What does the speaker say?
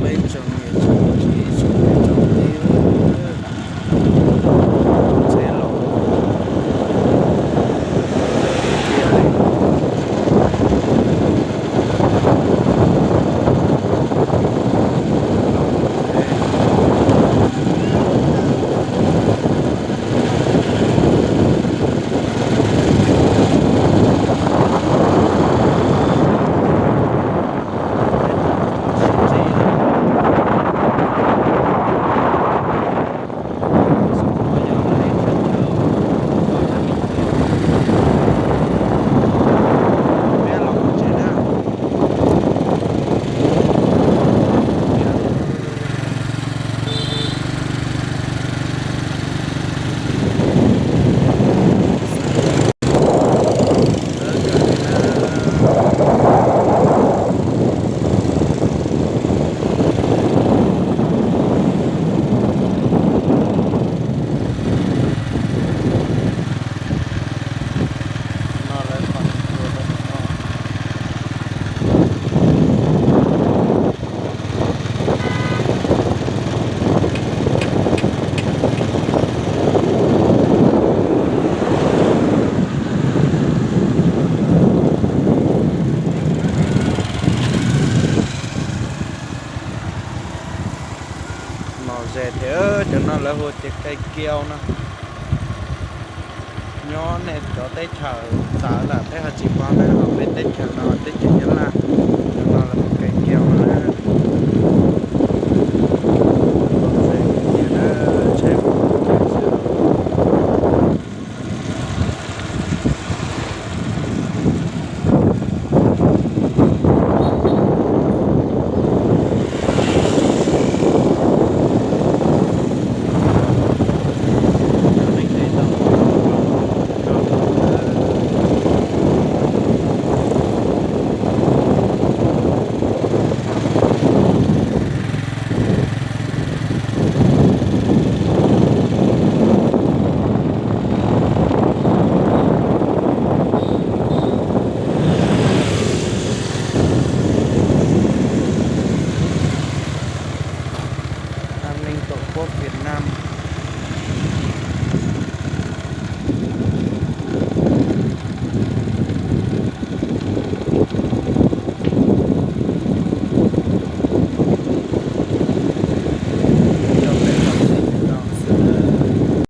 Teb tsoom niam tsoom txiv tsoom tub tsoom kiv, txheb los tiag tiag li. Mos ze thiab, cov no lawv hu tias kais kiau no. Nyob nej cov teb chaws txawv lawm peb ho tsis paub na, ho peb teb chaws no teb chaws Nyab Laj.